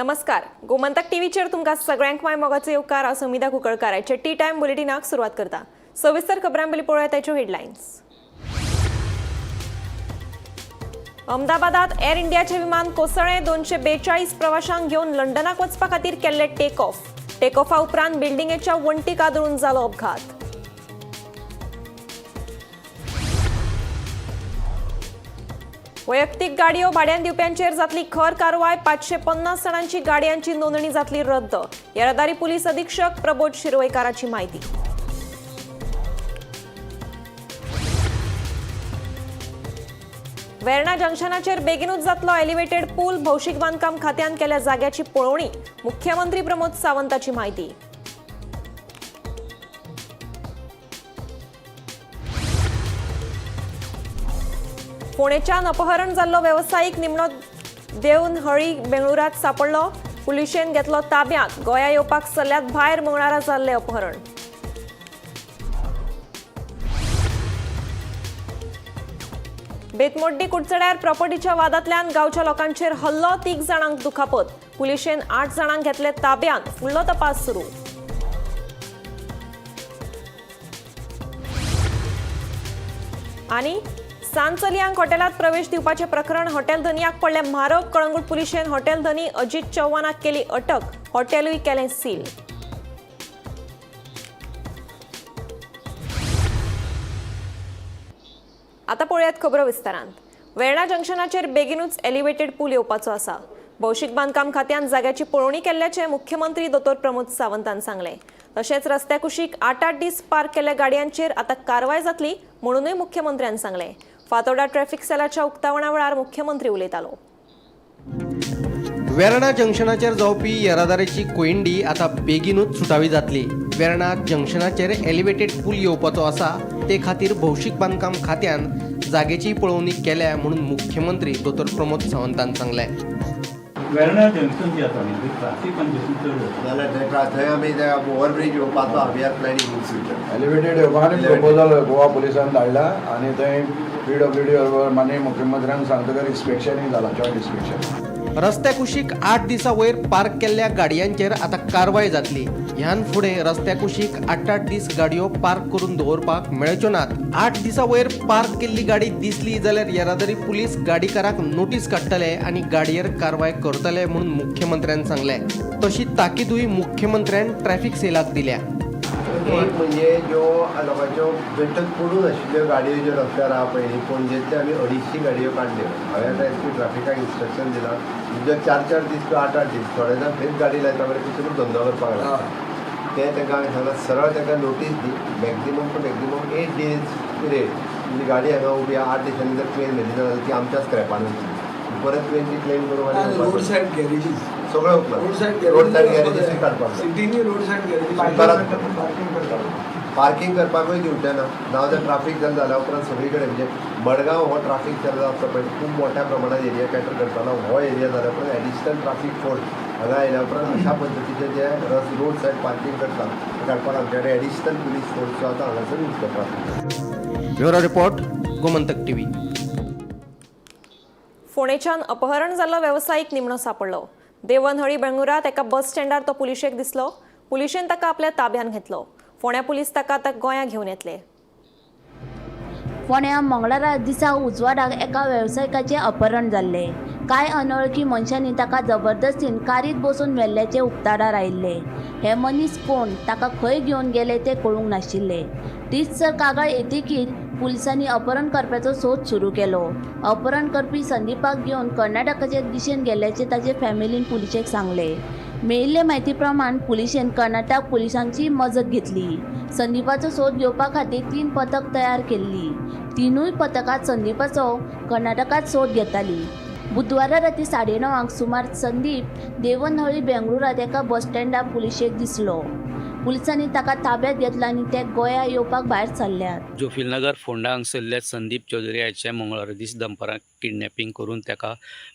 नमस्कार, गोमंतक टीव्हीचेर तुमकां सगळ्यांक माय मोगाचो येवकार. हांव समिधा कुंकळकाराचे टी टायम बुलेटिनाक सुरवात करता. सविस्तर खबरां पयलीं पळोवया ताच्यो हेडलायन्स. अहमदाबादात एअर इंडियाचे विमान कोसळ्ळें. 242 प्रवाशांक घेवन लंडनाक वचपा खातीर केल्ले टेक ऑफ. टेक ऑफा उपरांत बिल्डिंगेच्या वण्टीक आदळून जालो अपघात. वैयक्तीक गाडयो भाड्यान दिवप्यांचेर जातली खर कारवाय. 550 जाणांची गाडयांची नोंदणी जातली रद्द. येरादारी पुलीस अधीक्षक प्रबोध शिरवयकाराची माहिती. वेर्णा जंक्शनाचेर बेगिनूच जातलो एलिव्हेटेड पूल. भौशीक बांदकाम खात्यान केल्या जाग्याची पळोवणी. मुख्यमंत्री प्रमोद सावंताची माहिती. फोंडेच्यान अपहरण जाल्लो वेवसायीक निमणो देवनहळ्ळी बेंगळुरात सापडलो. पुलिशेन घेतलो ताब्यांत. गोंया येवपाक सल्ल्यात भायर मंगळारा जाल्लें अपहरण. बेतमोड्डी कुडचड्यार प्रॉपर्टीच्या वादांतल्यान गांवच्या लोकांचेर हल्लो. 3 जाणांक दुखापत. पुलिशेन 8 जाणांक घेतले ताब्यांत. फुडलो तपास सुरू. आनी सान चलयांक हॉटेलात प्रवेश दिवपाचें प्रकरण हॉटेल धनयाक पडलें म्हारग. कळंगूट पुलिशेन हॉटेल धनी अजित चव्हाणाक केली अटक. हॉटेलूय केलें सील. आता पळोवयात खबरो विस्तारान. वेर्णा जंक्शनाचेर बेगिनूच एलिव्हेटेड पूल येवपाचो आसा. भौशीक बांदकाम खात्यान जाग्याची पळोवणी केल्ल्याचें मुख्यमंत्री दोतोर प्रमोद सावंतान सांगलें. तशेंच रस्त्या कुशीक 8-8 दीस पार्क केल्ल्या गाडयांचेर आतां कारवाय जातली म्हणूनय मुख्यमंत्र्यान सांगलें. फातोर्डा ट्रॅफिक सेलाच्या उक्तावणा वेळार मुख्यमंत्री उलयतालो. वेर्णा जंक्शनाचेर जावपी येरादारीची कोयंडी आतां बेगीनूच सुटावी जातली. वेर्णा जंक्शनाचेर एलिव्हेटेड पूल येवपाचो आसा, ते खातीर भौशीक बांदकाम खात्यान जागेची पळोवणी केल्या म्हणून मुख्यमंत्री दोतोर प्रमोद सावंतान सांगलें. वेर्णा जंक्शन जे आसा न्ही, थंय ट्राफीक कंजेशन चड जाता. जाल्यार थंय आमी ओवरब्रीज येवपाचो, we are planning in future. Elevated येवपा आनी प्रपोजल गोवा पुलिसान धाडला आनी थंय पीडब्ल्यूडी बरोबर माननीय मुख्यमंत्र्यान सांगतकर इन्स्पेक्शनूय जाला, जॉयंट इन्स्पेक्शन. रस्त्या कुशीक 8 दिसां वयर पार्क केल्ल्या गाडयांचेर आतां कारवाय जातली. ह्यान फुडें रस्त्या कुशीक 8-8 दीस गाडयो पार्क करून दवरपाक मेळच्यो नात. 8 दिसां वयर पार्क केल्ली गाडी दिसली जाल्यार येरादारी पुलीस गाडीकाराक नोटीस काडटले आनी गाडयेर कारवाय करतले म्हणून मुख्यमंत्र्यान सांगलें. तशी ताकीदूय मुख्यमंत्र्यान ट्रॅफिक सेलाक दिल्या. एक म्हणजे ज्यो लोकांच्यो बेठ्ठोच पडून आशिल्ल्यो गाडयो ज्यो रस्त्यार आहा पळय न्ही, पणजेंतल्यो आमी 250 गाडयो काडल्यो. हांवें आतां एस पी ट्राफिकाक इन्स्ट्रक्शन दिलां, ज्यो 4-4 दीस किंवा 8-8 दीस, थोडे जाण थंयच गाडी लायता मरे, तितूनच धंदो करपाक लागता. ते तांकां हांवें सांगलां, सरळ तांकां notice the, maximum to maximum 8 days period. म्हणजे गाडी हांगा उबी आहा, 8 दिसांनी जर क्लेम व्हेली ना जाल्यार ती आमच्या स्क्रॅपान वयतली. परत तुवें ती क्लेम करूंक आनी रोड सायड गॅरेजीस. सगळें उपलब्ध. Road side. रोड सायड गॅरेजीसूय काडपाक जाय. सिटीनी रोड सायड गॅरेजीस. परत पार्किंग करपाकूय दिवचे ना. नाव जर ट्राफीक जाम जाल्या उपरांत सगळी कडेन, म्हणजे मडगांव हो ट्राफीक जाम आसता पळय, खूब मोठ्या प्रमाणात एरिया कॅटर करताना, हो एरिया जाल्या उपरांत एडिशनल ट्राफीक फोर्स हांगा आयल्या उपरांत अशा पद्दतीचे जे रोड सायड पार्किंग करता ते काडपाक आमचे कडेन एडिशनल पुलीस फोर्स जो आतां हांगासर उरतलो traffic. Bureau report, Gomantak TV. फोंडेच्यान अपहरण जाल्लो वेवसायीक निमणो सापडलो. देवनहळ्ळी बेंगळुरात एका बस स्टँडार तो पुलिशेक दिसलो. पुलिशेन ताका आपल्या ताब्यात घेतलो. फोंड्या पुलीस ताका आतां गोंया घेवन येतले. फोंड्या मंगळारा दिसा उजवाडाक एका वेवसायिकाचें अपहरण जाल्लें. कांय अनवळखी मनशांनी ताका जबरदस्तीन कारीत बसून व्हेल्ल्याचें उक्ताडार आयिल्लें. हे मनीस कोण, ताका खंय घेवन गेले तें कळूंक नाशिल्लें. तीच कागाळ येतकीर पुलिसांनी अपहरण करप्याचो सोद सुरू केलो. अपहरण करपी संदीपाक घेवन कर्नाटकाचे दिशेन गेल्ल्याचें ताचे फॅमिलीन पुलिशेक सांगलें. मेळिल्ले म्हायती प्रमाण पुलिशेन कर्नाटक पुलिसांची मजत घेतली. संदीपाचो सोद घेवपा खातीर 3 पथक तयार केल्ली. 3 पथकां संदीपाचो कर्नाटकांत सोद घेताली. बुधवारा राती 9:30 सुमार संदीप देवनहळ्ळी बेंगळुरात एका बस स्टँडार पुलिशेक दिसलो. पुलिसांनी ताका ताब्यात घेतला आनी ते गोंया येवपाक भायर सरल्यात. जोफिलनगर फोंडा हांगसरल्या संदीप चौधरी हाचे मंगळारा दीस दनपारां किडनॅपिंग करून ताका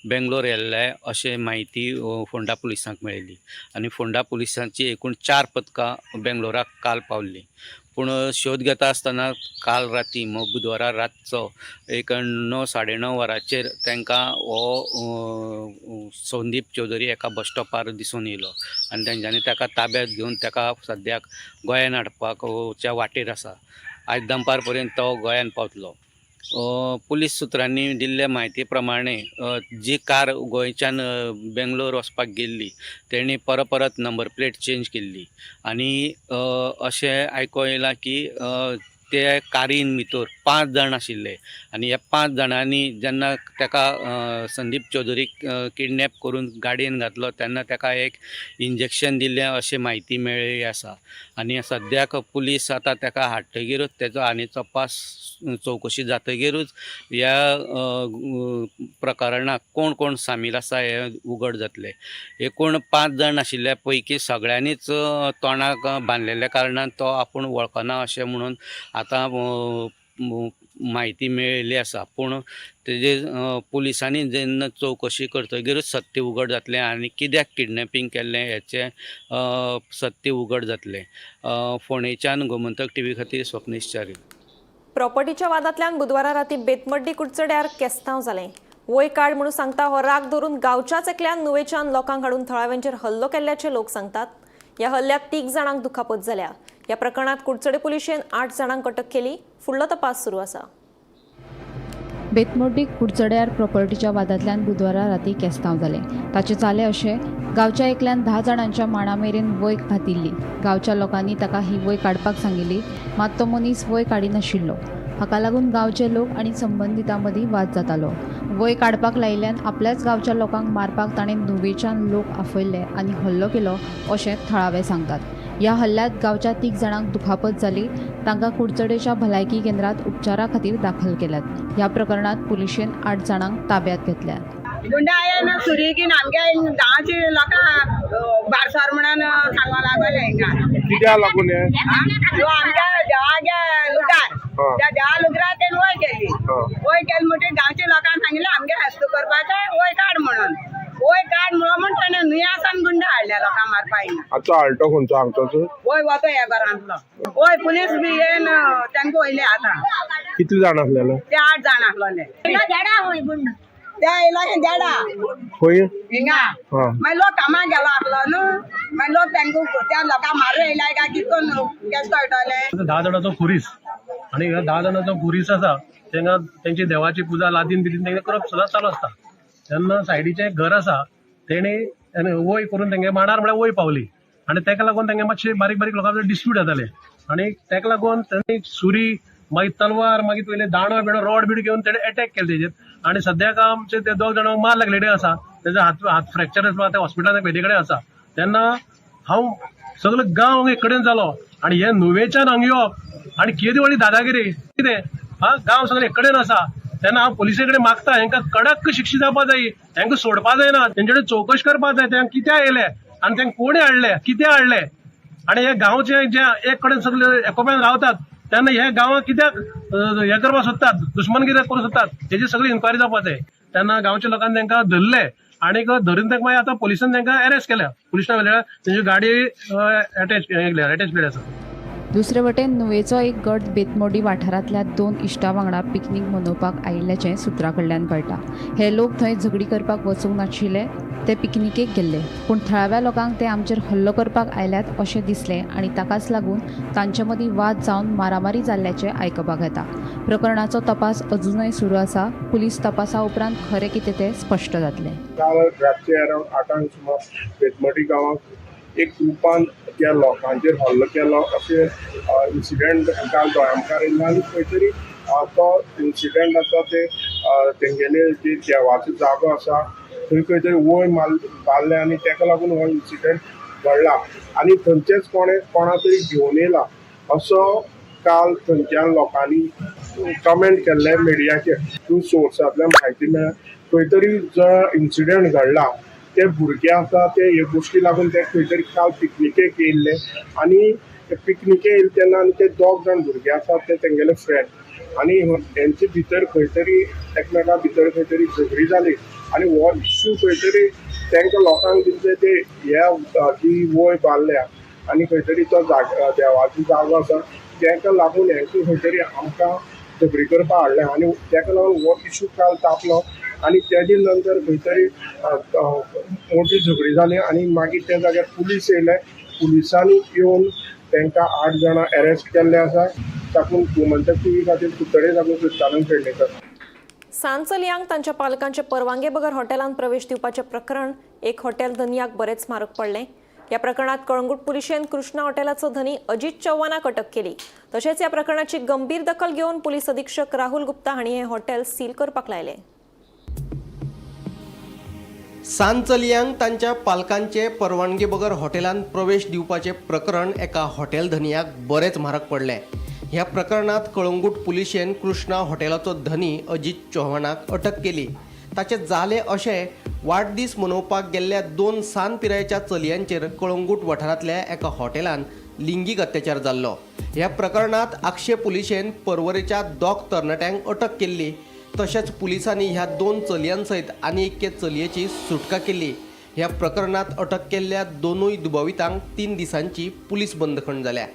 बेंगलोर व्हेल्ले अशें म्हायती फोंडा पुलिसांक मेळिल्ली आनी फोंडा पुलिसांची एकूण 4 पथकां बेंगलोराक काल पावल्लीं. पूण शोध घेता आसतना काल राती बुधवारा रातचो एक 9 साडे 9 वरांचेर तांकां हो संदीप चौधरी एका बस स्टॉपार दिसून येयलो आनी तेंच्यांनी ताका ताब्यांत घेवन ताका सद्याक गोंयान हाडपाच्या वाटेर आसा. आयज दनपार पर्यंत तो गोंयान पावतलो. पुलीस सुत्रांनी दिल्ले म्हायती प्रमाणे जी कार गोंयच्यान बेंगलोर वचपाक गेल्ली तेणी परत परत नंबर प्लेट चेंज केल्ली आनी अशें आयको येयलां की ते कारीन भितर 5 जाण आशिल्ले आनी ह्या 5 जाणांनी जेन्ना ताका संदीप चौधरीक किडनॅप करून गाडयेन घातलो तेन्ना ताका एक इंजेक्शन दिलें अशें म्हायती मेळिल्ली आसा आनी सद्याक पुलीस आतां ताका हाडटगीरूच तेजो आनी तपास चवकशी जातगीरूच ह्या प्रकरणाक कोण कोण सामील आसा हें उघड जातलें. एकूण 5 जाण आशिल्ल्या पैकी सगळ्यांनीच तोंडाक बांदलेल्या कारणान तो आपूण वळखना अशें म्हणून आतां म्हायती मेळिल्ली आसा. पूण तेजे पुलिसांनी जेन्ना चवकशी करतगीरूच सत्य उघड जातलें आनी कित्याक किडनॅपिंग केल्लें हेचें सत्य उघड जातलें. फोंडेच्यान गोमंतक टीव्ही खातीर स्वप्नेश च्यारी. प्रॉपर्टीच्या वादांतल्यान बुधवारा राती बेतमड्डी कुडचड्यार केस्तांव जालें. वय काड म्हणून सांगता हो राग धरून गांवच्याच एकल्यान नुवेच्यान लोकांक हाडून थळाव्यांचेर हल्लो केल्ल्याचे लोक सांगतात. ह्या हल्ल्यात 3 जाणांक दुखापत जाल्या. ह्या प्रकरणात कुडचडे पुलिशेन 8 जाणांक अटक केली. फुडलो तपास सुरू आसा. बेतमोड्डी कुडचड्यार प्रॉपर्टीच्या वादांतल्यान बुधवारा राती केस्तांव जालें. ताचें जालें अशें, गांवच्या एकल्यान 10 जाणांच्या माणा मेरेन वय घातिल्ली. गांवच्या लोकांनी ताका ही वय काडपाक सांगिल्ली, मात तो मनीस वय काडिनाशिल्लो. हाका लागून गांवचे लोक आनी संबंदितां मदीं वाद जातालो. वय काडपाक लायिल्ल्यान आपल्याच गांवच्या लोकांक मारपाक ताणें नुवेच्यान लोक आफयल्ले आनी हल्लो केलो अशें थळावे सांगतात. ह्या हल्ल्यांत गांवच्या 3 जाणांक दुखापत जाली. तांकां कुडचडेच्या भलायकी केंद्रांत उपचारा खातीर दाखल केल्यात. ह्या प्रकरणांत पुलिशेन 8 जाणांक ताब्यांत घेतल्यात. गुंडा आयन सुरी घेवन आमगे गांवचे लोकांक बारसार म्हणून सांगो लागले हिंगा. कित्याक लागून हें? आमच्या देवागे लुगार, त्या देवा लुगरार तेणें वय केली. वय केली म्हणटकीर गांवच्या लोकांक सांगिल्लें आमगे हेस्त करपाचें वय काड म्हणून. वय काड म्हणून म्हण ताणें नुयासान गुंडा हाडल्या लोकांक मारपा हिंगा. आतां आल्टो खंयचो आमचोच? वय वतो ह्या घरांतलो. वय पुलीस बी येवन तांकां वयले आतां. कितले जाण आसलेले? ते 8 जाण आसलोले. ते येयलो हे देडा खंय? हिंगा. मागीर लोक कामाक गेलो आसलो न्हू, मागीर लोक तांकां त्या लोकांक मारून येयले काय कितें करून केश कळटलें. 10 जाणांचो खुरीस आनी ह्या 10 जाणांचो खुरीस आसा तेंगा तेंची देवाची पुजा लादीन बिदीन तेंगे करप सदांच चालू आसता. तेन्ना सायडीचें एक घर आसा तेणी वय करून तेंगे मांडार म्हळ्यार वय पावली आनी तेका लागून तेंगे मातशे बारीक बारीक लोकांचे डिस्प्यूट जाताले आनी तेका लागून तेणी सुरी मागीर तलवार मागीर पयले दांडो बिडो रॉड बीड घेवन तेणे एटॅक केले तेजेर आनी सद्याक आमचे ते 2 जाणांक मार लागलेले आसा. तेजो हात फ्रॅक्चर आसा, ते हॉस्पिटलान वेली कडेन आसा. तेन्ना हांव सगलो गांव एक कडेन जालो आनी हे नुवेच्यान हांगा येवप आनी केदी व्हडली दादागिरी कितें हा, गांव सगळे एक कडेन आसा. तेन्ना हांव पुलिसे कडेन मागता हेंकां कडक शिक्षा जावपा जाय, हेंकां सोडपा जायना, तेंचे कडेन चवकशी करपा जाय, तेंकां कित्याक येयले आनी तेंकां कोणी हाडले, कित्याक हाडले आनी हे गांवचे जे एक कडेन सगळे एकोप्यान रावतात तेन्ना हे गांवांत कित्याक हें करपाक सोदतात, दुश्मनगिरी करूंक सोदतात, हेजी सगळी इन्क्वायरी जावपा जाय. तेन्ना गांवच्या लोकांनी तेंकां धरले आनी धरून तांकां मागीर आतां पुलिसान तांकां अरेस्ट केल्या. पुलिसां व्हेल्या, तेंची गाडी अटॅच केली आसा. दुसरे वटेन नुवेचो एक गट बेतमोडी वाठारांतल्या 2 इश्टां वांगडा पिकनीक मनोवपाक आयिल्ल्याचें सुत्रां कडल्यान कळटा. हे लोक थंय झगडी करपाक वचूंक नाशिल्ले, ते पिकनिकेक गेल्ले. पूण थळाव्या लोकांक ते आमचेर हल्लो करपाक आयल्यात अशें दिसलें आनी ताकाच लागून तांचे मदीं वाद जावन मारामारी जाल्ल्याचें आयकपाक येता. प्रकरणाचो तपास अजुनय सुरू आसा. पुलीस तपासा उपरांत खरें कितें तें स्पश्ट जातलें. काल रातचे अरावंड 8 सुमार बेतमोडी गांवांत एक ग्रुपान त्या लोकांचेर हल्लो केलो अशें इन्सिडंट काल दोळ्या मुखार येयला आनी खंय तरी तो इन्सिडंट आसा ते तेंगेले जे देवाचो जागो आसा थंय खंय तरी वय मारले आनी तेका लागून हो इन्सिडंट घडला आनी थंयचेच कोणा तरी घेवन येयला असो काल थंयच्यान लोकांनी कमेंट केल्ले मिडियाचेर. थ्रू सोर्सांतल्यान म्हायती मेळ्ळ्या खंय तरी जो इन्सिडंट घडला ते भुरगे आसा ते हे गोश्टी लागून ते खंय तरी काल पिकनिकेक येयल्ले आनी पिकनिके येयले तेन्ना आनी ते 2 जाण भुरगे आसा ते तेंगेले फ्रेंड आनी हेंचे भितर खंय तरी एकमेका भितर खंय तरी झगडी जाली आनी हो इश्यू खंय तरी तांकां लोकांक दिसलें ते ह्या जी वय बांदल्या आनी खंय तरी तो जाग देवाचो जागो आसा ताका लागून हेंकां खंय तरी आमकां झगडी करपाक हाडलें आनी ताका लागून हो इश्यू काल तापलो आनी तेजे नंतर खंय तरी मोठी झगडी जाली आनी मागीर त्या जाग्यार पुलीस येयले. पुलिसांनी येवन तांकां 8 जाणां अरेस्ट केल्ले आसा. तातूंत गोमंतक टीव्ही खातीर कुडचडे साकून क्रिस्तानंद पेडणेकर. सान चलयांक तांच्या पालकांचे परवानगे बगर हॉटेलांत प्रवेश दिवपाचें प्रकरण एक हॉटेल धनयाक बरेंच म्हारग पडलें. ह्या प्रकरणात कळंगूट पुलिशेन कृष्णा हॉटेलाचो धनी अजित चव्हाणाक अटक केली. तशेंच ह्या प्रकरणाची गंभीर दखल घेवन पुलीस अधीक्षक राहुल गुप्ता हांणी हें हॉटेल सील करपाक लायलें. सान चलयांक तांच्या पालकांचे परवानगे बगर हॉटेलांत प्रवेश दिवपाचें प्रकरण एका हॉटेल धनयाक बरेंच म्हारग पडलें. ह्या प्रकरणात कळंगूट पुलिशेन कृष्णा हॉटेलाचो धनी अजित चव्हाणाक अटक केली. ताचें जालें अशें, वाडदीस मनोवपाक गेल्ल्या 2 सान पिरायेच्या चलयांचेर कळंगूट वाठारांतल्या एका हॉटेलांत लिंगीक अत्याचार जाल्लो. ह्या प्रकरणात आक्षे पुलिशेन पर्वरेच्या 2 तरणाट्यांक अटक केल्ली. तशेंच पुलिसांनी ह्या 2 चलयांसयत आनी एके चलयेची सुटका केली. ह्या प्रकरणात अटक केल्ल्या 2 दुबावितांक 3 दिसांची पुलीस बंदखण जाल्या.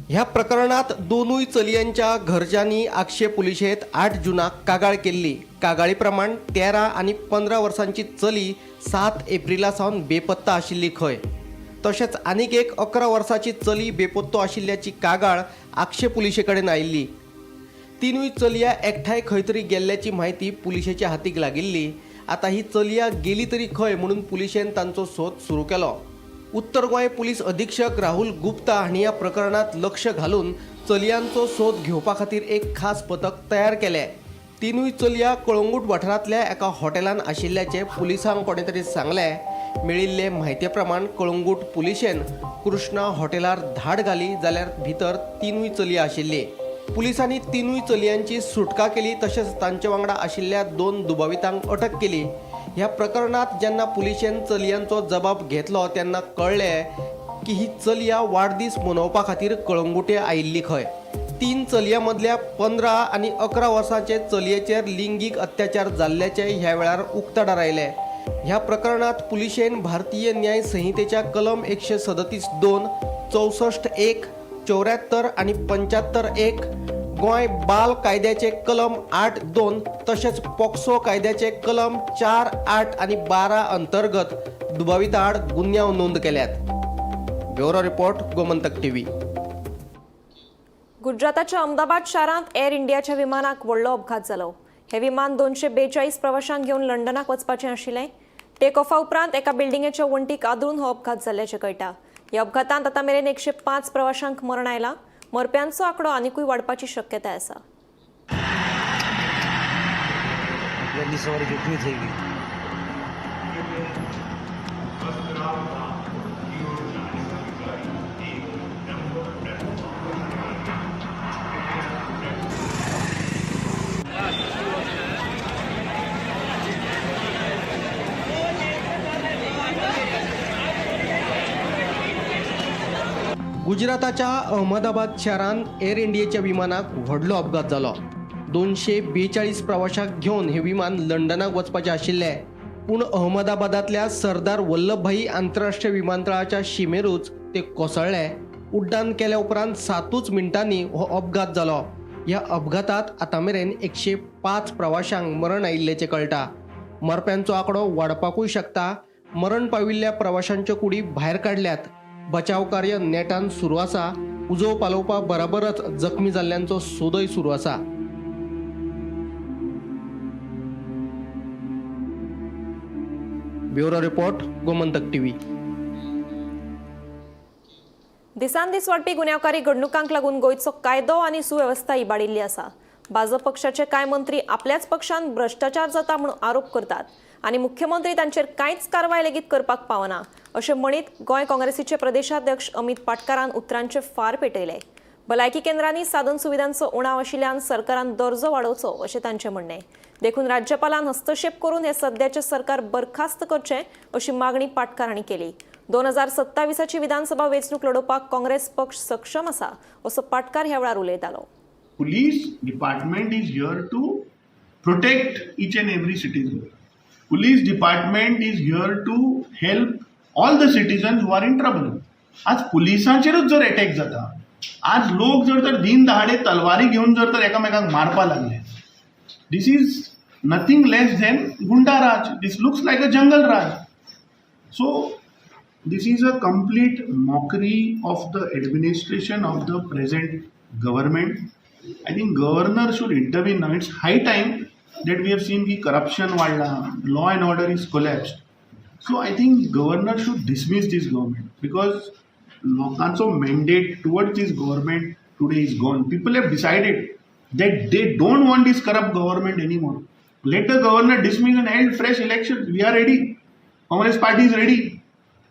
ह्या प्रकरणात 2 चलयांच्या घरच्यांनी आक्षे पुलिशेंत 8 जूनाक कागाळ केल्ली. कागाळी प्रमाण 13 आनी 15 वर्सांची चली 7 एप्रिला सावन बेपत्ता आशिल्ली खंय. तशेंच आनीक एक 11 वर्सांची चली बेपत्तो आशिल्ल्याची कागाळ आक्षे पुलिशे कडेन आयिल्ली. 3 चलया एकठांय खंय तरी गेल्ल्याची म्हायती पुलिशेच्या हातीक लागिल्ली. आतां ही चलया गेली तरी खंय म्हणून पुलिशेन तांचो सोद सुरू केलो. उत्तर गोंय पुलीस अधीक्षक राहुल गुप्ता हांणी ह्या प्रकरणात लक्ष घालून चलयांचो सोद घेवपा खातीर एक खास पथक तयार केलें. 3 चलया कळंगूट वाठारांतल्या एका हॉटेलांत आशिल्ल्याचें पुलिसांक कोणें तरी सांगलें. मेळिल्ले म्हायते प्रमाण कळंगूट पुलिशेन कृष्णा हॉटेलार धाड घाली जाल्यार भितर 3 चलया आशिल्ली. पुलिसांनी 3 चलयांची सुटका केली तशेंच तांचे वांगडा आशिल्ल्या 2 दुबावितांक अटक केली. ह्या प्रकरणात जेन्ना पुलिशेन चलयांचो जबाब घेतलो तेन्ना कळ्ळें की ही चलया वाडदीस मनोवपा खातीर कळंगुटे आयिल्ली खंय. 3 चलयां मदल्या 15 आनी 11 वर्सांचे चलयेचेर लिंगीक अत्याचार जाल्ल्याचें ह्या वेळार उक्ताडार आयलें. ह्या प्रकरणात पुलिशेन भारतीय न्याय संहितेच्या कलम 137(2), 64(1), 74 आनी 75(1), गोंय बाल कायद्याचे कलम 8(2) तशेंच पॉक्सो कायद्याचे कलम 4, 8 आनी 12 अंतर्गत दुबाविता आड गुन्यांव नोंद केल्यात. Bureau report, Gomantak TV. गुजराताच्या Ahmedabad शारांत एअर इंडियाच्या विमानाक व्हडलो अपघात जालो. हें विमान 242 प्रवाशांक घेवन लंडनाक वचपाचें आशिल्लें. टेक ऑफा उपरांत एका बिल्डिंगेच्या वण्टीक आदळून हो अपघात जाल्ल्याचें कळटा. ह्या अपघातांत आतां मेरेन 105 प्रवाशांक मरण आयलां. मरप्यांचो आंकडो आनिकूय वाडपाची शक्यताय आसा. गुजराताच्या अहमदाबाद शारांत एअर इंडियेच्या विमानाक व्हडलो अपघात जालो. 242 प्रवाशांक घेवन हें विमान लंडनाक वचपाचें आशिल्लें, पूण अहमदाबादांतल्या सरदार वल्लभभाई आंतरराष्ट्रीय विमानतळाच्या शिमेरूच ते कोसळ्ळें. उड्डाण केल्या उपरांत 7 मिनटांनी हो अपघात जालो. ह्या अपघातांत आतां मेरेन 105 प्रवाशांक मरण आयिल्ल्याचें कळटा. मरप्यांचो आंकडो वाडपाकूय शकता. मरण पाविल्ल्या प्रवाशांच्यो कुडी भायर काडल्यात. बचाव कार्य नेटान सुरू आसा. उजो पालोवपा बराबरच जखमी जाल्ल्यांचो सोदय सुरू आसा. Bureau report, Gomantak TV. दिसान दीस वाडपी गुन्यांवकारी घडणुकांक लागून गोंयचो कायदो आनी सुवेवस्था इबाडिल्ली आसा. भाजप पक्षाचे कांय मंत्री आपल्याच पक्षांत भ्रश्टाचार जाता म्हणून आरोप करतात आनी मुख्यमंत्री तांचेर कांयच कारवाय लेगीत करपाक पावना अशें म्हणीत गोंय काँग्रेसीचे प्रदेशाध्यक्ष अमित पाटकारान उतरांचे फार पेटयले. भलायकी केंद्रांनी साधन सुविधांचो उणाव आशिल्ल्यान सरकारान दर्जो वाडोवचो अशें तांचें म्हणणें. देखून राज्यपालान हस्तक्षेप करून हे सद्याचें सरकार बरखास्त करचें अशी मागणी पाटकार हांणी केली. 2027ची विधानसभा वेंचणूक लडोवपाक काँग्रेस पक्ष सक्षम आसा असो पाटकार ह्या वेळार उलयतालो. Police department is here to protect each and every citizen. Police department is here to help all the citizens who are in trouble. आज पुलिसांचेरूच जर अटॅक जाता, आज लोक जर तर दिन दहाडे तलवारी घेवन जर तर एकामेकांक मारपा लागले, this is nothing less than goonda raj. This looks like a jungle raj. So this is a complete mockery of the administration of the present government. I think governor should intervene now. It's high time that we have seen the corruption वाढला, law and order is collapsed. So I think governor should dismiss this government because लोकांचो mandate towards this government today is gone. People have decided that they don't want this corrupt government anymore. Let the governor dismiss and hold fresh elections. We are ready. Congress party is ready.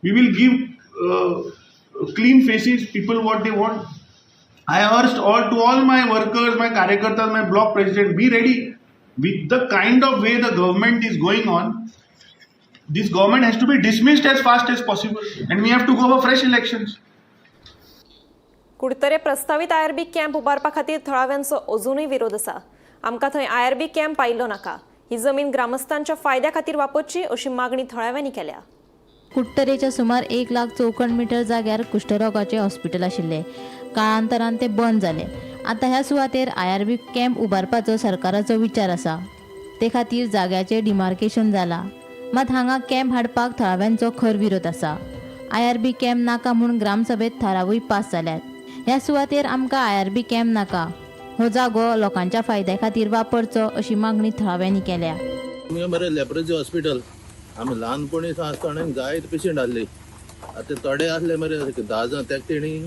We will give clean faces, people what they want. I urged all my workers, my karyakartas, my block president, be ready. With the kind of way the government is going on, this government has to be dismissed as fast as possible and we have to go for fresh elections. Curtorim प्रस्तावीत IRB camp उबारपा खातीर थळाव्यांचो अजुनूय विरोध आसा. आमकां थंय IRB camp आयिल्लो नाका. ही जमीन ग्रामस्थांच्या फायद्या खातीर वापरची अशी मागणी थळाव्यांनी केल्या. कुडटरेच्या सुमार 1 लाख चौखण मिटर जाग्यार कुश्ठरोगाचें हॉस्पिटल आशिल्लें. काळांतरान तें बंद जालें. आतां ह्या सुवातेर आयआरबी कॅम्प उबारपाचो सरकाराचो विचार आसा. ते खातीर जाग्याचें डिमार्केशन जालां. मात हांगा कॅम्प हाडपाक थळाव्यांचो खर विरोध आसा. आयआरबी कॅम्प नाका म्हूण ग्रामसभेत थारावूय पास जाल्यात. ह्या सुवातेर आमकां आयआरबी कॅम्प नाका, हो जागो लोकांच्या फायद्या खातीर वापरचो अशी मागणी थळाव्यांनी केल्या. मरे लेप्रसी हॉस्पिटल आमी ल्हानपणी आसतना जायते पेशंट आहले. आतां थोडे आसले मरे 10 जाण, तेका तेणी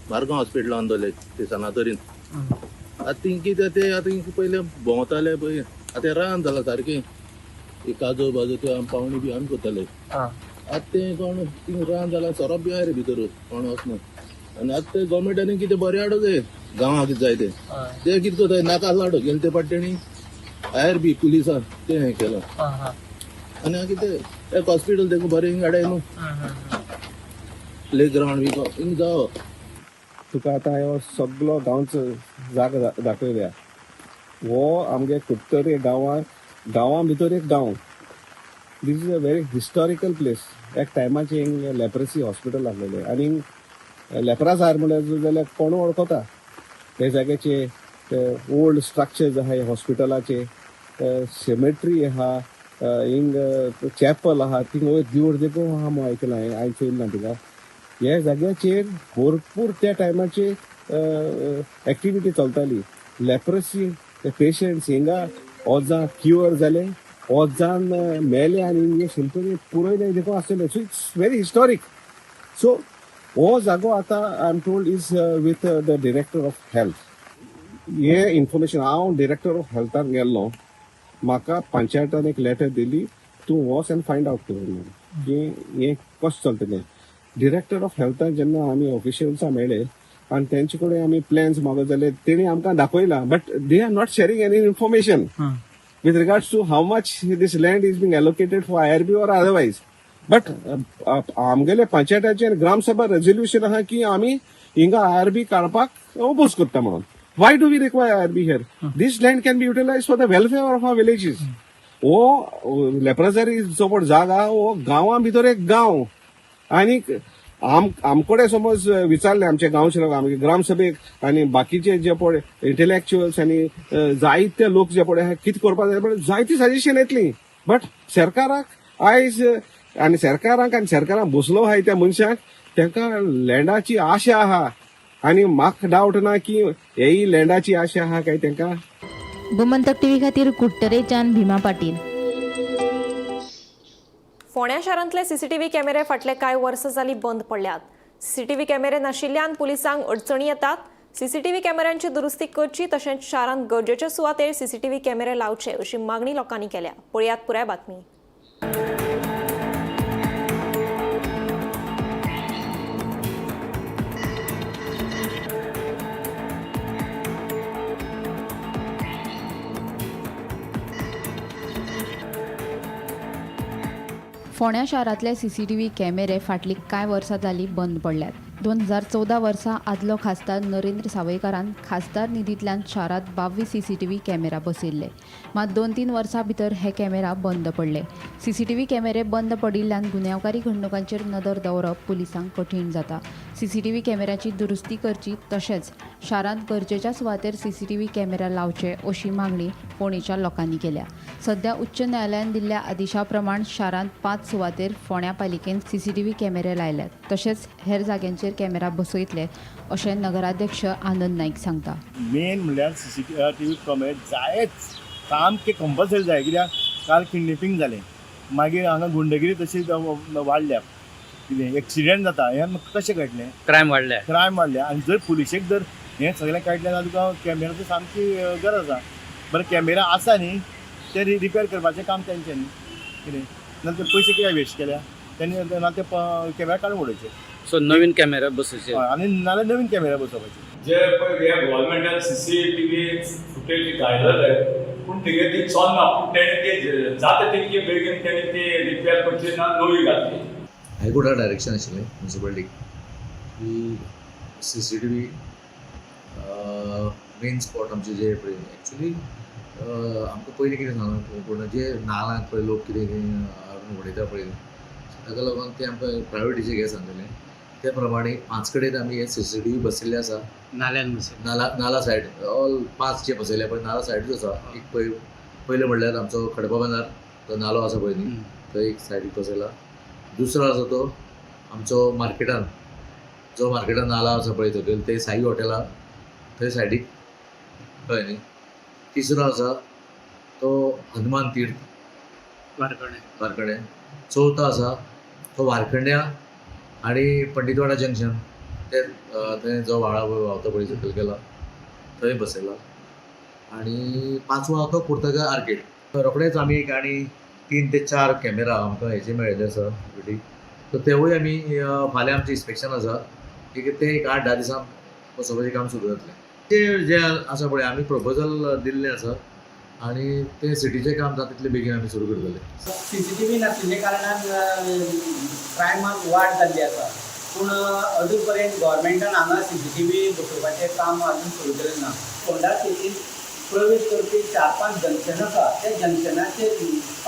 मारगांव हॉस्पिटलान दवरले ते सनातरीन. आतां ती कितें ते आतां पयले भोंवताले पळय, आतां रान जालां सारकें. काजू बाजू ते आमी पावणी बी आमी करताले. आतां तें कोण थिंग रान जालां, सोरोप बी आसा रे भितर, कोण वचना. आनी आतां ते गोवोरमेंटान कितें बरें हाडूं जाय गांवांक कितें जाय तें, ते कितें करताय नाका हाडूं गेले ते पाट तेणी आयर बी पुलिसान तें हें केलां. आनी कितें एक हॉस्पिटल तेका बरें हिंग हाडाय न्हू, प्ले ग्रावंड बी हिंग जावो. तुका आतां ह्यो सगलो गांवचो जागो दाखयल्या. हो आमगे कुडटरे गांवां गांवां भितर एक गांव. This is a very historical place. एक टायमाचें हिंग लेप्रसी हॉस्पिटल आसलेलें आनी लेप्राजार म्हणल्यार जाल्यार कोण वळखता त्या जाग्याचे ओल्ड स्ट्रक्चर्स आहाय हॉस्पिटलाचे, सेमेट्री आहा, हिंग चॅपल आहा, थिंग वयर देवूळ देखून आहा म्हूण आयकलां हांवें, हांवें चोयलें ना तिका. ह्या जाग्याचेर भरपूर त्या टायमाचे एक्टिविटी चलताली. लेप्रसी पेशंट्स हिंगा ओजां क्युअर जाले, ओजान मेले आनी हिंगे शिल्पनी पुरयले देखून आसलें. So it's very historic. So हो जागो आतां I am told is with the director of health. हे इन्फॉर्मेशन हांव डिरेक्टर ऑफ हेल्थाक गेल्लो, म्हाका पंचायतान एक लेटर दिली, तूं वच आनी फायंड आवट कर म्हणून की हें कशें चलता तें. डिरेक्टर ऑफ हेल्थाक जेन्ना आमी ऑफिशियल्सां मेळ्ळे आनी तेंचे कडेन आमी प्लॅन्स मागत जाल्यार तेणी आमकां दाखयला, but they are not sharing any information with regards to how much this land is being allocated for IRB or otherwise. But आमगेले पंचायताचे ग्रामसभा रेजोल्युशन आहा की आमी हिंगा आयआरबी काडपाक ओपोज करता म्हणून. Why do we require IRB here? This land can be utilise for the welfare of our villages. हो लेप्रजरी जो पळय जागा हो गांवां भितर एक गांव आनी आमकडे समज विचारले आमच्या गांवचे लोक, आमगे ग्रामसभेक आनी बाकीचे जे पळय इंटलेक्च्युअल्स आनी जायते लोक जे पळय कितें करपाक जाय पळय जायती सजेशन येतली. बट सरकाराक आयज आनी सरकाराक आनी सरकारान बसलो आहाय त्या मनशाक तांकां लँडाची आशा आहा आनी म्हाका डावट ना की हेय लँडाची आशा आहा काय तांकां. गोमंतक टीव्ही खातीर कुडटरेच्यान भीमा पाटील. फोंड्या शारांतले सीसीटीव्ही कॅमेरे फाटले कांय वर्सां जाली बंद पडल्यात. सीसीटीव्ही कॅमेरे नाशिल्ल्यान पुलिसांक अडचणी येतात. सीसीटीव्ही कॅमेऱ्यांची दुरुस्ती करची तशेंच शारांत गरजेच्या सुवातेर सीसीटीव्ही कॅमेरे लावचे अशी मागणी लोकांनी केल्या. पळयात पुराय बातमी. फोंड्या शारांतले सीसीटीव्ही कॅमेरे फाटलीं कांय वर्सां जालीं बंद पडल्यात. 2014 वर्सा आदलो खासदार नरेंद्र सावयकारान खासदार निधींतल्यान शारांत 22 सीसीटीव्ही कॅमेरा बसयल्ले. मात 2-3 वर्सां भितर हे कॅमेरा बंद पडले. सीसीटीव्ही कॅमेरे बंद पडिल्ल्यान गुन्यांवकारी घडणुकांचेर नदर दवरप पुलिसांक कठीण जाता. सीसीटीव्ही कॅमेऱ्याची दुरुस्ती करची तशेंच शारांत गरजेच्या सुवातेर सीसीटीव्ही कॅमेरा लावचे अशी मागणी फोंडेच्या लोकांनी केल्या. सध्या उच्च न्यायालयान दिल्ल्या आदेशा प्रमाण शारांत 5 सुवातेर फोंड्या पालिकेन सीसीटीव्ही कॅमेरे लायल्यात. तशेंच हेर जाग्यांचेर कॅमेरा बसयतले अशें नगराध्यक्ष आनंद नाईक सांगता. मेन म्हणल्यार सीसीटीव्ही कॅमेरे जायच, सामके कंपल्सरी जाय. कित्याक काल किडनॅपिंग जालें, मागीर हांगा गुंडगिरी तशी वाडल्या, कितें एक्सिडेंट जाता, हें कशें कळटलें? क्रायम वाडल्या, क्रायम वाडल्या. आनी जर पुलिशेक जर हें सगळें कळटलें जाल्यार तुका कॅमेराची सामकी गरज आसा. बरें, कॅमेरा आसा न्ही, ते रिपेर करपाचें काम तेंचें न्ही, कितें नाल्यार ते पयशे कित्याक वेस्ट केल्या तेणी, नाल्यार ते कॅमेरा काडून उडोवचे. सो नवीन कॅमेरा बसोवचे आनी नाल्यार नवीन कॅमेरा बसोवपाचे. जे पळय हे गव्हर्मेंटान सीसीटीव्ही फुटेज घायलेले, पूण तेगे ती चलना, पूण तेणी ते जाता तितके बेगीन तेणी ती रिपेर करची ना, नवी घातली. हायकोर्टा डायरेक्शन आशिल्लें म्युनिसिपालिटीक की सीसीटीव्ही मेन स्पॉट आमचे जे पळय एक्चुली आमकां पयलीं कितें सांगलां पूण जे नालांत पळय लोक कितें हाडून उडयता पळय, ताका लागून ते आमकां प्रायव्हटीचे घे सांगलेलें. ते प्रमाणे 5 कडेन आमी हे सीसीटीव्ही बसयल्ले आसा. नाल्यान बसयले, नाला सायड ऑल 5 जे बसयले पळय नाला सायडूच आसा. एक पळय पयलें म्हणल्यार आमचो खडपा बांदार तो नालो आसा पळय न्ही, थंय एक सायडीक बसयला. दुसरो आसा तो आमचो मार्केटान, जो मार्केटान नाला आसा पळय सकयल ते साई हॉटेला थंय सायडीक, कळ्ळें न्ही. तिसरो आसा तो हनुमान तीर्थ वारकणे. चवथो आसा तो वारखंड्या आनी पंडितवाडा जंक्शन ते थंय जो व्हाळा व्हांवता पळय सकयल गेला थंय बसयला. आनी पांचवो आसा तो पुर्तगाल आर्केड. रोखडेच आमी एक आनी 3 ते 4 कॅमेरा आमकां हेजे मेळिल्ले आसा ऑलरेडी. सो तेवूय आमी फाल्यां आमचें इन्स्पेक्शन आसा, की ते एक 8-10 दिसां बसोवपाचें काम सुरू जातलें. ते जे आसा पळय आमी प्रपोजल दिल्लें आसा आनी तें सिटीचें काम जाता तितले बेगीन आमी सुरू करतले. सीसीटीव्ही नाशिल्ल्या कारणान क्रायमाक वाड जाल्ली आसा, पूण अजून पर्यंत गव्हर्मेंटान हांगा सीसीटीव्ही बसोवपाचें काम अजून सुरू केलें ना. फोंडा सिटींत प्रवेश करपी 4-5 जंक्शन आसा, त्या जंक्शनाचेर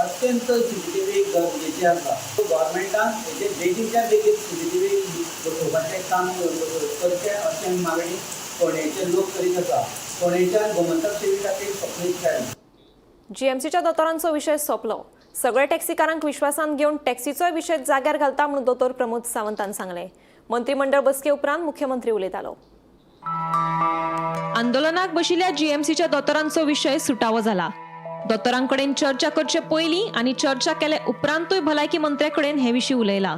अत्यंत सीसीटीव्ही गरजेची आसा. गव्हर्मेंटान हेजेर बेगीनच्या बेगीन सीसीटीव्ही बसोवपाचें काम करचें अशें मागणी फोंडेचे लोक करीत आसा. फोंडेच्या गोमंतक टीव्ही खातीर स्वप्नील च्यारी. जीएमसीच्या दोतोरांचो विशय सोंपलो. सगळे टॅक्सीकारांक विश्वासांत घेवन टॅक्सीचोय विशय जाग्यार घालता म्हणून दोतोर प्रमोद सावंतान सांगलें. मंत्रीमंडळ बसके उपरांत मुख्यमंत्री उलयतालो. आंदोलनाक बशिल्ल्या जीएमसीच्या दोतोरांचो विशय सुटावो जाला. दोतोरांकडेन चर्चा करचे पयलीं आनी चर्चा केले उपरांतूय भलायकी मंत्र्याकडेन हे विशीं उलयला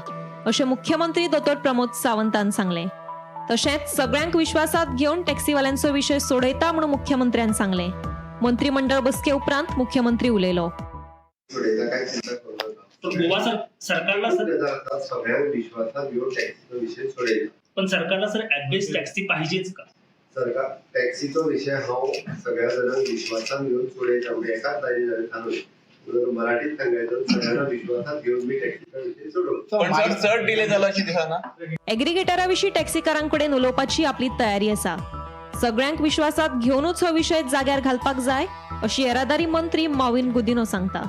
अशें मुख्यमंत्री दोतोर प्रमोद सावंतान सांगलें. तशेंच सगळ्यांक विश्वासांत घेवन टॅक्सीवाल्यांचो विशय सोडयता म्हणून मुख्यमंत्र्यान सांगलें. मंत्रीमंडळ बसके उपरांत मुख्यमंत्री उलयलो. गोवा सरकारला सगळ्यांक विश्वासात घेऊन टॅक्सीचो विशय सोडयला. पण सरकारला सर ऍप बेस्ड टॅक्सी पाहिजेच का? सरकार टॅक्सीचो विशय हांव सगळ्या जाणांक विश्वासात घेऊन सोडयता, म्हणजे एकाच लायनी जाणें सांगलें मराठीत सांगायचं, सगळ्यांना विश्वासात घेऊन मी टॅक्सीचा विषय सोडवतो. पण सर चड डिले जालो अशी दिसना. एग्रीगेटरा विशीं टॅक्सीकारांकडेन उलोवपाची आपली तयारी आसा. सगळ्यांक विश्वासात घेवनूच हो विशय जाग्यार घालपाक जाय अशी येरादारी मंत्री माविन गुदिनो सांगता.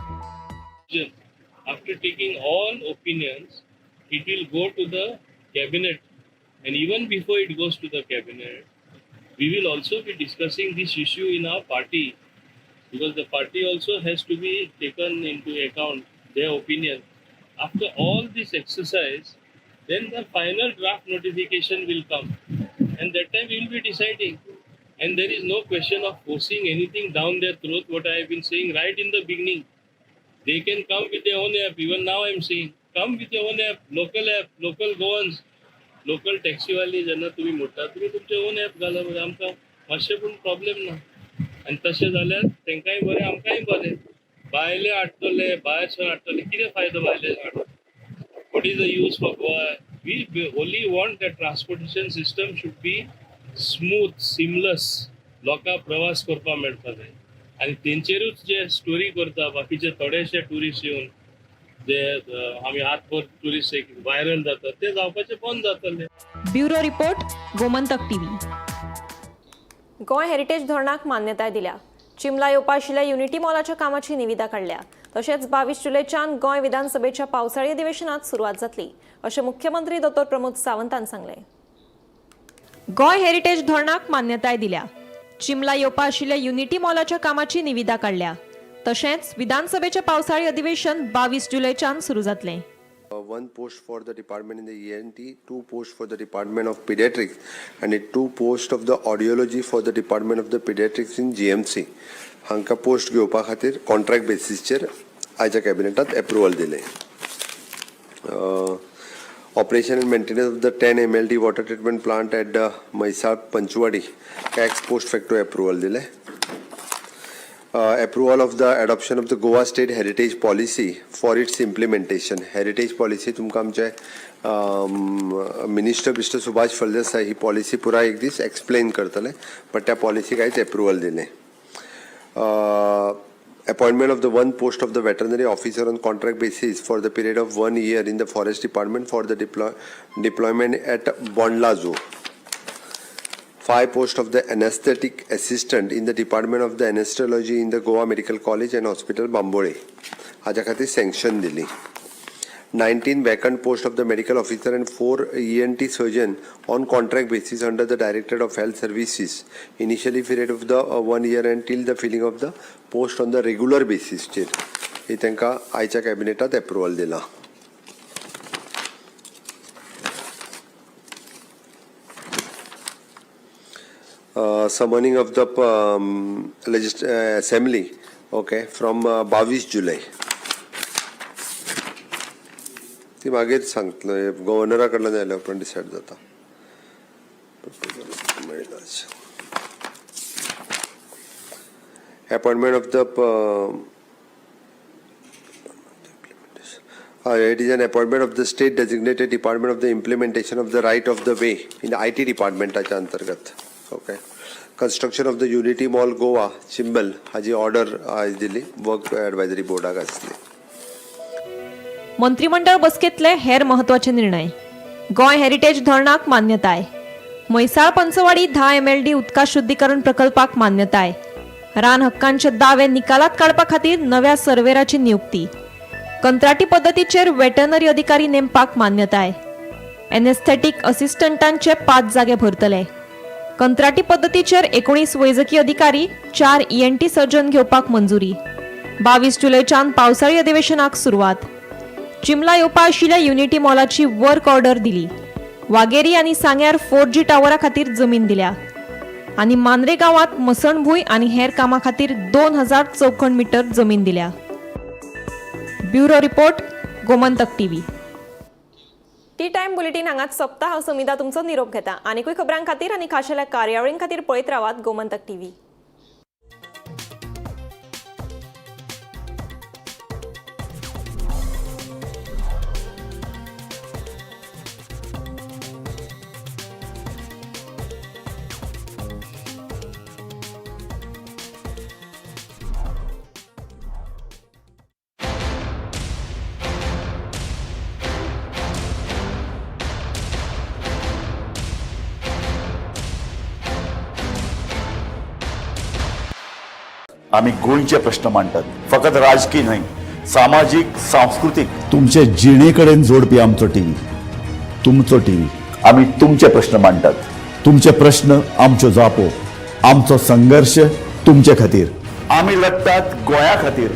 After taking all opinions, it will go to the cabinet, and even before it goes to the cabinet, we will also be discussing this issue in our party, because the party also has to be taken into account, their opinion. After all this exercise, then the final draft notification will come, and that time we will be deciding. And there is no question of forcing anything down their throat, what I have been saying right in the beginning. They can come with their own app. Even now I am saying, come with your own app, local app, local Goans, local टॅक्सीवाले जेन्ना तुमी म्हणटा तुमी तुमचे own app घाला, मरे आमकां मातशें पूण प्रॉब्लेम ना. आनी तशें जाल्यार तांकांय बरें आमकांय बरें. भायले हाडटले, भायर सून हाडटले, कितें फायदो भायले हाडून? What is the use for Goa? We only want the transportation system should be smooth, seamless. लोकांक प्रवास करपाक मेळपाक जाय. आनी तेंचेरूच जे स्टोरी करता बाकीचे थोडेशे ट्युरिस्ट येवन जे आमी हातभर ट्युरिस्ट एक व्हायरल जाता ते जावपाचे बंद जातले. Bureau report, Gomantak TV. Goa heritage धरणाक मान्यताय दिल्या. चिमला येवपा आशिल्ल्या युनिटी मॉलाच्या कामाची निविदा काडल्या. तशेंच 22 जुलयच्यान गोंय विधानसभेच्या पावसाळी अधिवेशनात सुरवात जातली अशें मुख्यमंत्री दोतोर प्रमोद सावंतान सांगलें. गोंय हेरिटेज धरणाक मान्यताय दिल्या. चिमला येवपा आशिल्ल्या युनिटी मॉलाच्या कामाची निविदा काडल्या. तशेंच विधानसभेचें पावसाळी अधिवेशन 22 जुलयच्यान सुरू जातलें. One post for the department in the ENT, two posts for the department of pediatrics, and two posts of the audiology for the department of the pediatrics in GMC. हांकां पोस्ट घेवपा खातीर कॉन्ट्रॅक्ट बेसीसचेर आयच्या कॅबिनेटांत approval दिलें. Operation and maintenance of the 10 MLD water treatment plant at the Mhaisal Panchwadi ex post facto approval दिलें. Approval of the adoption of the Goa State Heritage Policy for its implementation. Heritage policy तुमकां आमचे minister mister Subhash Phaldesai ही policy पुराय एक दीस explain करतले, but त्या पॉलिसीक आयज approval दिलें. Appointment of the one post of the veterinary officer on contract basis for the period of 1 year in the forest department for the deployment at Bondla Zoo. 5 posts of the anesthetic assistant in the department of the anesthesiology in the Goa Medical College and Hospital Bambolim हाज्या खातीर sanction दिली. 19 vacant post of the medical officer and 4 ENT surgeon on contract basis under the Directorate of Health Services initially period of the 1 year and till the filling of the post on the regular basis चेर ही तांकां आयच्या कॅबिनेटांत approval दिलां. Summoning of the assembly, okay, from 22 July. ती मागीर सांगतलो, गव्हर्नरा कडल्यान आयल्या उपरांत डिसायड जाता. Appointment of the it is an appointment of the state designated department of the implementation of the right of the way in the IT डिपार्टमेंटाच्या अंतर्गत. Okay, construction of the Unity Mall Goa Chimbel हाजी order आयज दिली, work advisory बोर्डाक आसली. मंत्रिमंडळ बसकेंतले हेर म्हत्वाचे निर्णय. Goa heritage धरणाक मान्यताय. म्हैसाळ पंचवाडी 10 MLD उदका शुद्धीकरण प्रकल्पाक मान्यताय. रान हक्कांचे दावे निकालात काडपा खातीर नव्या सर्वेराची नियुक्ती. कंत्राटी पद्दतीचेर वेटरनरी अधिकारी नेमपाक मान्यताय. एनेस्थेटीक असिस्टंटांचे 5 जागे भरतले. कंत्राटी पद्दतीचेर 19 वैजकी अधिकारी, 4 ENT surgeon घेवपाक मंजुरी. 22 जुलयच्यान पावसाळी अधिवेशनाक सुरवात. चिमला येवपा आशिल्ल्या युनिटी मॉलाची वर्क ऑर्डर दिली. वागेरी आनी सांग्यार 4G टावरा खातीर जमीन दिल्या. आनी मांद्रे गांवांत मसणभूंय आनी हेर कामां खातीर 2000 चौखण मीटर जमीन दिल्या. Bureau report, Gomantak TV. Tea time bulletin हांगाच सोंपता. हांव समिता तुमचो निरोप घेता. आनीकूय खबरां खातीर आनी खाशेल्या कार्यावळीं खातीर पळयत रावात गोमंतक टीव्ही. आमी गोंयचे प्रश्न मांडटात, फकत राजकीय न्हय, सामाजीक, सांस्कृतीक, तुमचे जिणे कडेन जोडपी आमचो टीव्ही, तुमचो टीव्ही. आमी तुमचे प्रश्न मांडटात, तुमचे प्रश्न आमच्यो जापो, आमचो संघर्श तुमचे खातीर. आमी लढटात गोंया खातीर.